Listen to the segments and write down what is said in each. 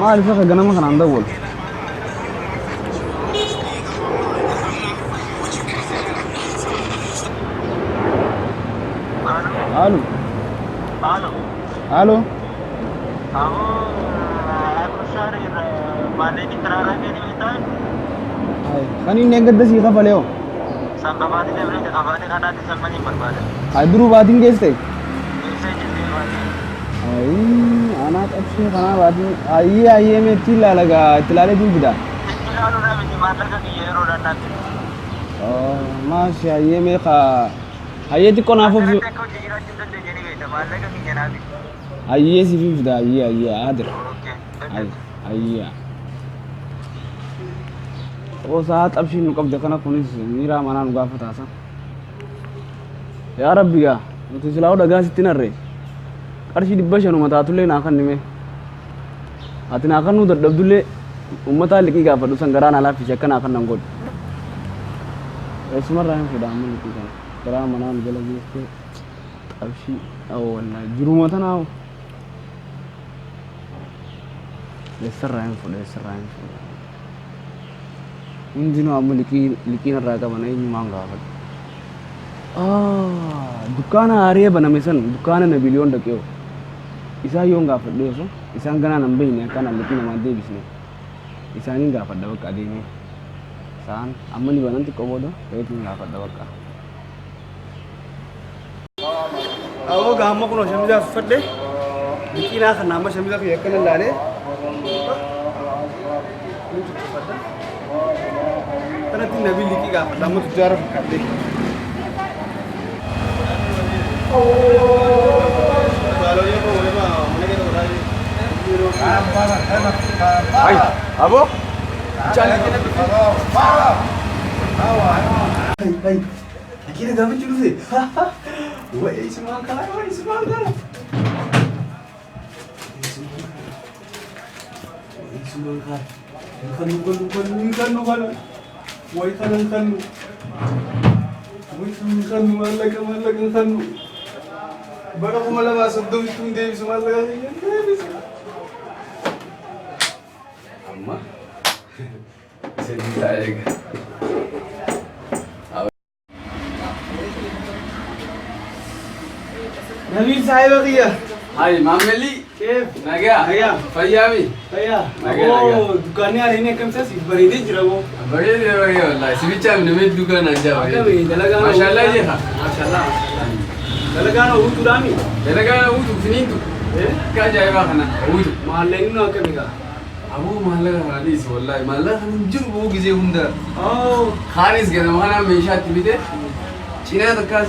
Maaliif akka ganama kanaan dawwalu? Alo. Alo. Alo. Kan inni eeggadda sii kafalee hoo? Ay duruu baatiin geesse? Ayii anaa qabsee kanaa baatiin ayyee ayyee mee ittiin ilaala gaa itti ilaaleetiin fida. Maashi ayyee mee kaa ayyee xiqqoo naaf obsi. Ayyee siif hin fida ayyee ayyee hadir. Ayyee. Qoosaa xabshiin nu qabde kana kunis miiraa manaa nu gaafata hasan. Yaa Rabbi gaa nuti silaa dhagaa sitti narre qarshii 500 taatullee naa kannime. Ati naa kannuu dadhabdullee uummataa liqii gaafadhu san garaa naa laaffisi akka naa kannan godhi. Eessumarraa hin fuudha amma liqii kana garaa manaa nu jala geessee xabshii awwa wallaahi jiruma tanaa hoo. Eessarraa hin fuudha eessarraa hin fuudha. Hundinuu amma liqii liqii narraa qaban eenyumaan gaafadhu. Dukkaana haaree baname san dukkaana Nabiliyoon dhaqee hoo. Isaan yoon gaafadhe osoo isaan ganaa nan beekne akkaan liqii namaan deebisne isaaniin gaafadha bakka adeemee. Isaan amma ni banan xiqqoo booda reetiin gaafadha bakka. Awoo gaa amma kunoo shamiza uffadhe liqiinaa kana amma shamiza kiyya akkana laalee ni tuffadha. Kanatti nabii liqii gaafadha amma tujjaara fakkaadhe. Ay, abo. Caalli kana dhufe. Ay, liqiina gaafachuu dhufe. Wayi isumaan kana, wayi isumaan kana. Isumaan kana. Kanu kanu kanu kanu kanu. Wayi kana kanu. Wayi kanu kanu maallaqa maallaqa kanu. Bara 2030 hin deebisu maallaqa hin deebisu. Amma isa bitaa eega. Nabiil saahiba kiyya. Hai maamilli. Keef. Nagaa. Nagaa. Fayyaami. Fayyaa. Nagaa, Aboo nagaa. dukkaanni haareen akkam isa siif bareedee jira boo. Bareedee bareedee wallahi. Si bichaa namni dukkaana hin jaa Akkami bareedee. dalagaan Maashaallah jeha. Maashaallah maashaallah. Dalagaan utuudhaami. Dalagaan utu finiintu. Akka ajaa'ibaa kana utu. Maallaqni nu akkami gaa? Aboo maallaqa kana dhiisi wallahi. Maallaqa kana hin jiru boo gizee hunda. Oh. Kaanis ganama kanaan meeshaa itti bite. Cinaa takkaas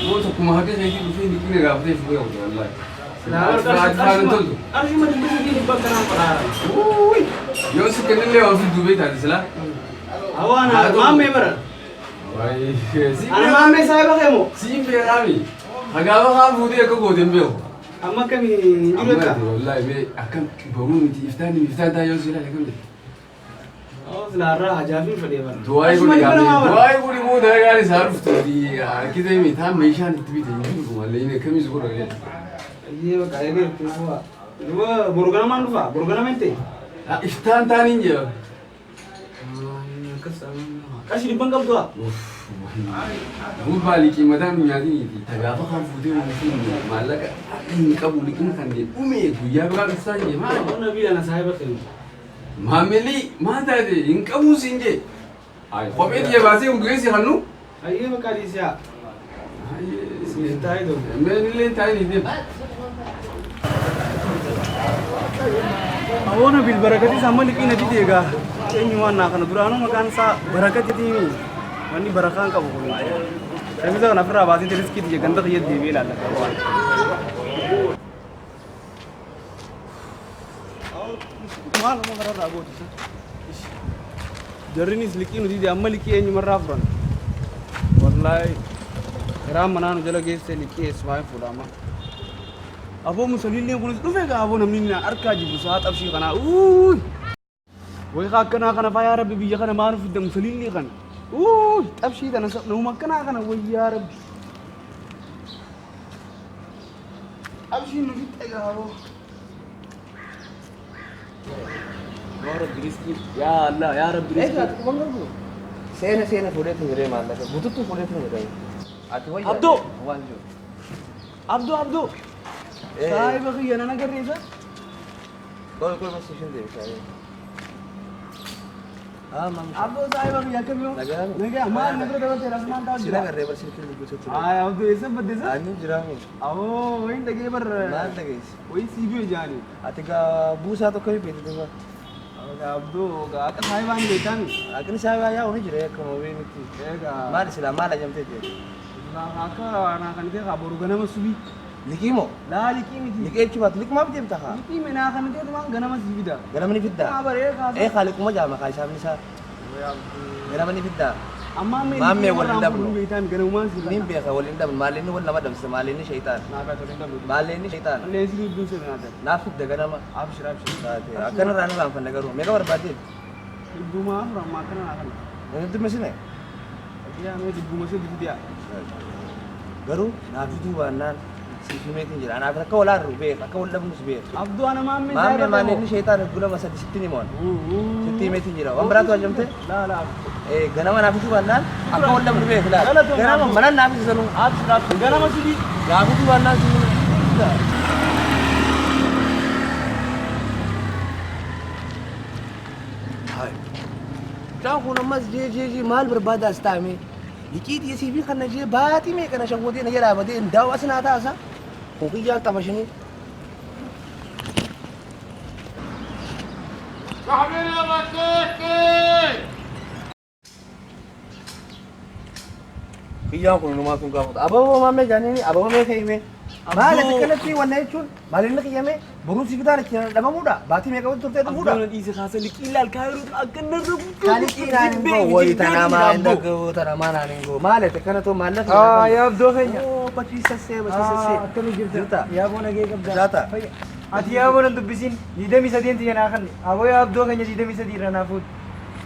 boo tokkuma haqa keetii dhufee liqii na gaafatee fuudhee oole wallahi. Ati faana hin toltu. Qarshuma 300 akkanaan fadhaara. Wuuy. Yoo si kennillee waan fidduu beektaati silaa. Hawaan Haa ta'u. maammee bara. Waayee. Ana maammee saahiba kee moo? Siin beekaami. Hagaafa kaan fuutee akka goote hin beeku. Amma akkami hin jiru Amma jecha? wallahi mee akkam boruu miti iftaan iftaan taa yoo si ilaale akkam jette. Silaa irraa hajaafin fedhee bara. Du'aayii Qarshuma godhi dhibba gaafii. lamaa bara. Du'aayii godhi moo dalagaan isaa dhuftuuti harkisee mi taan meeshaan itti bite hin jiru malee inni akkamis godha jedhe. Ayyee bakka eegee itti fufa. Duuba boru ganamaan dhufa? Boru ganama hin ta'e? Iftaan taaniin jedha. Akkas qarshii dhibban qabdu haa? Gurbaa liqii mataan nu nyaatiniiti. Tagaafa kan fuutee uumtuun maallaqa akka hin qabu liqiin kan dhume guyyaa biraa dhuftaa jee maali? Qonna biyya na saahiba kennu. Maamilli maal taate hin qabuu siin jee. Kophee tiyya baasee hunduree si hannu. Ayyee bakka dhiisiyaa. Siif taa'ee tokko. Meen illee taa'ee ni deema. Aboona bil barakatis amma liqii na dide egaa eenyu waan naa kana duraanuu maqaan isaa barakatiimi wanni barakaan qabu kun shamiza kana ofirraa baasee riskii tiyya ganda kiyya deebi'ee ilaalla. Maaluma kararraa gootu isa. Jarrinis liqii nu dide amma liqii eenyumarraa furan. Wallaahi kiraan manaa nu jala geesse liqii eessumaa hin fuudha amma. Aboo musaliilleen kunis dhufe gaa aboo namni na harkaa jibu saa xabshii kanaa. Uuy! Way kaa akkanaa kana faa yaa rabbi biyya kana maa nu fidda musaliillee kana. Uuy! Xabshii tana nama akkanaa kana way yaa rabbi. Xabshiin nu fixxe gaa aboo. Rabbi riskii. Yaa Allah yaa Rabbi riskii. Egaa ati quban qabdu. Seena seena fuudheetu jiree maallaqa bututtu fuudheetu jiree. Ati wayyaa. Abdoo! Waan jiru. Abdoo Abdoo. Saahiba kiyya nan agarreessa. Kol kol mas ishin deebisaa. Ah maam. Abdoo saahiba kiyya akkam yoo? Nagaa. Nagaa maal na bira dabalatee rasumaan taa'u Sila jira. garree bar silkiin dubbisuu ture. Ay Abdoo eessa baddeessa? Ani jiraame. Aboo wayin dhagee bar. Maal dhageessi? Wayin siibiyoo jaani. Ati gaa buusaa tokko hin beektu duuba. Abdoo gaa akka saahibaan beektaami. Aqni isaa yaa'u ni jira akkuma beeknutti. Egaa. Maal silaa maal ajamtee jira? Akka naa kan ta'e boru ganama subii. Liqii moo? Laa liqii miti. Liqii jechuun baatu liqumaaf deemta haa? Liqii minaa kan ta'e tumaan ganama sii fida. Ganama ni fiddaa? Maa baree kaasa. Ee haa liquma jaama haa isaafni isaa. Ganama ni fiddaa? Amma amma Maammee wal hin dhabnu. Beektaami ganamumaan sii Niin beeka wal hin dhabnu maallinni wal nama dhabsisa maallinni shaytaan. Naa kaa tole hin dhabnu. Maallinni shaytaan. Qilleensi dubbiin sirna naa ta'e. Naaf fidda ganama. Abshir abshir. Akkanarraa ni raanfanna garuu meeqa barbaaddeet? Dhibbumaa afur amma akkana naa kana. Inni dubbisine? Yaa mee dhibbuma sadii fidiyaa. Garuu naaf fiduu baannaan siif himeetiin jira. Anaaf akka wal aarru beeka akka wal dhabnus beeka. Abduu ana maammee Maammee maallinni shaytaan gulama sadi sitti ni mo'an. Sitti himeetiin jira. Waan biraatu ajamte? Laa laa. Ganama naaf fiduu baannaan akka wal dhabnu beeka laata. Ganama mana naaf fidisanuu. Abshir abshir ganama subii. Naaf fiduu baannaan siif himee. Mucaan kun ammas jee jee jee maal barbaada as taa'ame? Liqii dhiyeessii fi kana jee baatii meeqa na shawwatee na jalaa badee ndaa'u as naa taasa. Kun kiyyaan xafashanii. Kiyyaan kun numaa kun gaafata. Ababoo maammee jaaniini ababoo meeqa himee? Maal ati kanatti wanna jechuun maal inni kiyyame boruu si fitaan itti dhabamuudha. Baatii meeqa walitti turtee dhufuudha. Abduu na dhiise kaasa liqii laal kaayiruu akka narra guddoo. Kaaliqii naan hin goo wayi tanamaa hin dhaga'u tanamaa naan hin goo maal ati kana too maallaqa. Ah, yaa Abdoo keenya. Oo bachiisassee bachiisassee. Akkami jirta? Jirta. Yaa boona kee qabda. Jaata. Ati yaa boona dubbisin 23 tiyya naa kanne. Aboo yaa Abdoo keenya 23 irra naa fuudhu.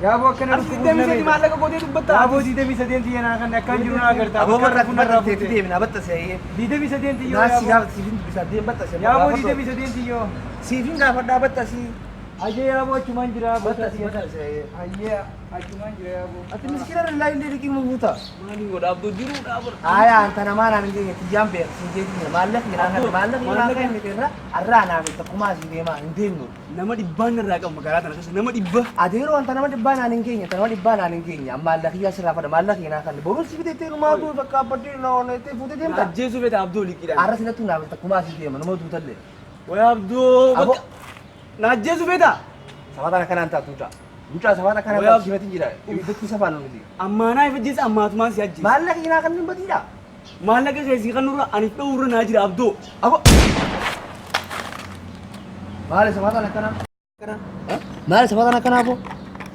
Yaa boo akkana Ati 23 maallaqa gootee dubbatta. Yaa boo 23 tiyya naa kanne akkaan jiru naa agarta. Aboo barra Kun barra irraa teetti fuute. deemina baxxasee ayyee. 23 tiyyoo Naa yaa si boo. gaafata siifin dubbisaa deem baxxasee. Yaa boo 23 tiyyoo. Siifin gaafadhaa baxxasii. Ayyee yaa boo achumaan jira. Baxxasii baxxasee ayyee. Ayyee achumaan jira yaa boo. Ati miskiina irraa illee liqii mu buuta. Maaliin godha Abduu jiruudha bara. Aayaa anta namaa naan hin geenye tiyyaan beeka siin jeetiin jira maallaqni naa kan maallaqni naa kan miti irra arraa naa miti takkumaa siin deemaa hin deemnu. Nama dhibbaan irraa qabu magaalaa tana keessa nama dhibba. Ati yeroo anta nama dhibbaa naan hin geenye nama dhibbaa naan hin geenye amma maallaqiyyaa sirraa fada maallaqni naa kan boruun si fiteettee numaa tuu bakka abbaddee na oneettee fuutee deemta. Ajjeesuu feeta Abduu liqiidhaan. Arra sinattuu naa miti takkumaa siin deema nama tuutallee. Wayi Abduu Aboo. bakka. Na ajjeesuu feeta. Safataan akkanaan taatu mucaa. Mucaa safataan akkanaan Wayi taatu sifatiin jira. Ibiddatti safaan nuti. Ammaanaa if ajjeesa ammaatumaan si ajjeesa. Maallaqni naa kan hin badiidha. Maallaqa keessii kan nurra ani dhowurra naa jira Abduu. Abo. Maali safataan akkanaa? Maali safataan akkanaa aboo?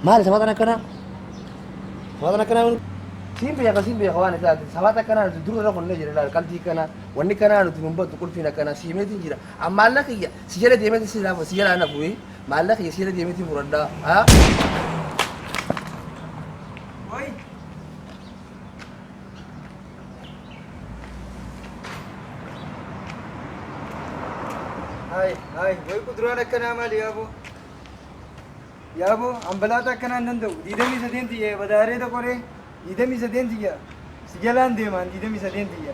Maali safataan akkanaa? Safataan akkanaa siin beeka siin beeka waan isaati safaata akkanaa nuti dura irra qonnee jira ilaali qalbii kanaa wanni kanaa nuti nun battu qulfiin akkanaa siimeetiin jira amma maallaqa kiyya si jala deemeetiin si laafa si jala nafu maallaqa kiyya si jala deemeetiin fudhadhaa haa? Wayi. Hai, hai, wayi kuduraan akkanaa maali yaa boo? Yaa boo, ambalaata akkanaa hin danda'u. 23 tiyya badaaree qoree 23 tiyya. Si jalaan deemaan 23 tiyya.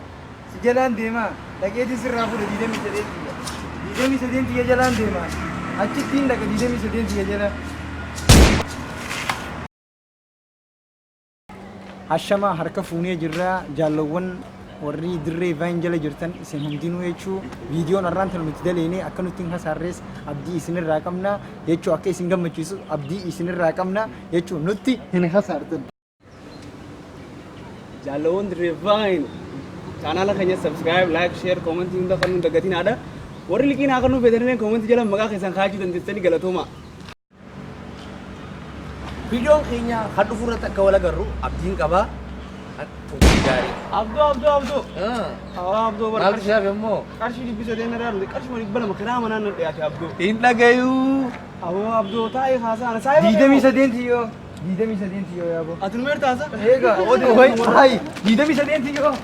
Si jalaan deemaa dhaqeetii sirraa fuudha 23 tiyya. 23 tiyya jalaan deemaan. Achittiin dhaqa 23 tiyya jala. Hashamaa harka fuunee jirra jaallowwan warri dirree vaayin jala jirtan isin hundinuu jechuu viidiyoon har'aan tan nuti daleene akka nutti hin hasaarres abdii isinirraa qabna jechuu akka isin gammachiisu abdii isinirraa qabna jechuu nutti hin hasaartan. Jaalawwan dirree vaayin chaanaala keenya subscribe like share comment hunda kan nu dagatiin haadha. Warri liqii naa kan nu feetanillee comment jala maqaa keessan kaa'achuu dandeessanii galatooma. Viidiyoon keenya kan dhufu irratti akka wal agarru abdiin qabaa. Turtii gaarii. Abduu Abduu Abduu. Abduu bara Maaltu siyaaf immoo? qarshii 300 irraa dhufte qarshii 200 karaa manaan na dhiyaate Abduu. Hin dhagayuu. Aboo Abduu taa'ee haasaa ana saayiba. 23 tiyyoo. 23 tiyyoo yaa boo. Ati nu meertaasa? Eega, wayi, hai, 23 tiyyoo.